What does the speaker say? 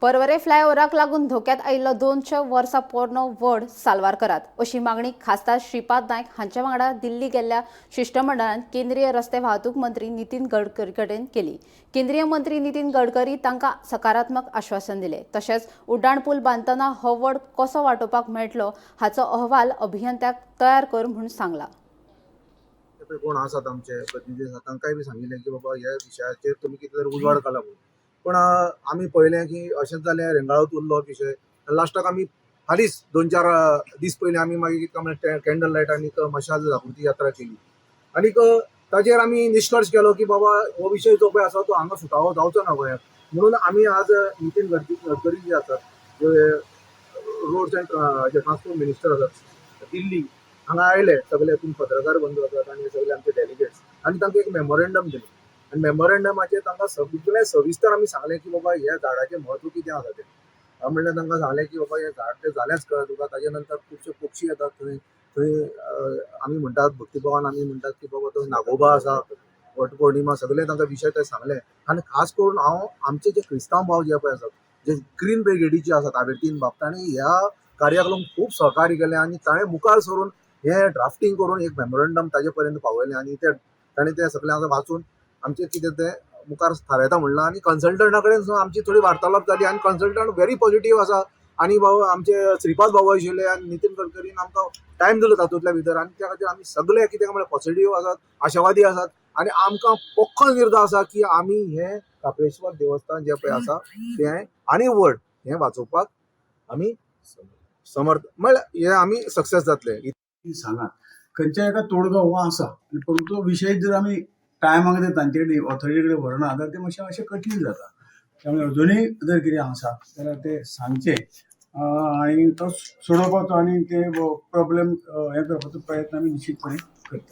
पर्वरे फ्लायओव्हराक लागून धोक्यात आयिल्लो 200 वर्सां पोरणो वड साल्वार करात, अशी मागणी खासदार श्रीपाद नायक हांच्या वांगडा दिल्ली गेल्ल्या शिश्टमंडळान केंद्रीय रस्ते वाहतूक मंत्री नितीन गडकरी कडेन केली. केंद्रीय मंत्री नितीन गडकरी तांकां सकारात्मक आश्वासन दिलें. तशेंच उड्डाण पूल बांदतना हो वड कसो वाटोवपाक मेळटलो हाचो अहवाल अभियंत्याक तयार कर म्हूण सांगला. ते पळय कोण आसात, आमचे प्रतिनिधी आसात, तांकांय बी सांगिल्लें की बाबा, ह्या विशयाचेर तुमी कितें तरी उजवाड घाला म्हणून. पूण आमी पळयलें की अशेंच जालें, रेंगाळत उरलो विशय. लास्टाक आमी हालींच 2-4 दीस पयलीं आमी मागीर कितें म्हणल्यार कॅन्डल लायट आनी मशाल जागृती यात्रा केली आनीक ताजेर आमी निश्कर्श केलो की बाबा, हो विशय जो पळय आसा तो हांगा सुटावो जावचो ना गोंयांत. म्हणून आमी आज नितीन गडकरी गडकरी जे आसात, जे रोड्स अँड ट्रान्सपोर्ट मिनिस्टर आसात, दिल्ली हांगा आयले सगळे तुमी पत्रकार बंधू आसात आनी सगळे आमचे डेलिगेट्स आनी तांकां एक मेमोरेंडम दिलें आनी मेमोरेंडमाचेर तांकां सगळें सविस्तर आमी सांगलें की बाबा, ह्या झाडाचें म्हत्व कितें आसा तें. हांव म्हणल्यार तांकां सांगलें की बाबा, हें झाड तें जालेंच कळ्ळें तुका, ताजे नंतर खुबशे पक्षी येतात थंय. थंय आमी म्हणटात, भक्तीभावान आमी म्हणटात की बाबा, तो नागोबा आसा, वटपौर्णिमा, सगळे तांकां विशय ते सांगले. आनी खास करून हांव आमचे जे क्रिस्तांव भाव जे पळय आसात, जे ग्रीन ब्रिगेडीचे आसात, आबेर्तीन बाब, तांणी ह्या कार्याक लागून खूब सहकार्य केलें आनी ताणें मुखार सरून हें ड्राफ्टींग करून एक मेमोरंडम ताजे पर्यंत पावयलें आनी ते ताणें तें सगळें आतां वाचून आमचें कितें तें मुखार थारायता म्हणलां. आनी कन्सल्टंटा कडेन सुद्दां आमची थोडी वार्तालाप जाली आनी कन्सल्टंट व्हेरी पॉझिटीव आसा. आनी बाबा, आमचे श्रीपाद बाबू आशिल्ले आनी नितीन गडकरीन आमकां टायम दिलो तातूंतल्या भितर आनी त्या खातीर आमी सगळे कितें म्हणल्यार पॉझिटीव आसात, आशावादी आसात आनी आमकां पक्को निर्धार आसा की आमी हें खाप्रेश्वर देवस्थान जें पळय आसा तें आनी वड हें वाचोवपाक आमी समर्थ, म्हळ्यार हे आमी सक्सेस जातले. सांगात, खंयच्या एका तोडगो हो आसा आनी परंतु तो विशय जर आमी टायमाक जर तांचे कडेन, ऑथॉरिटी कडेन व्हरना जाल्यार ते मातशें मातशें कठीण जाता. त्यामुळे अजुनूय जर कितें आसा जाल्यार ते सांगचे आनी तो सोडोवपाचो आनी ते प्रॉब्लेम हें करपाचो प्रयत्न आमी निश्चितपणे करता.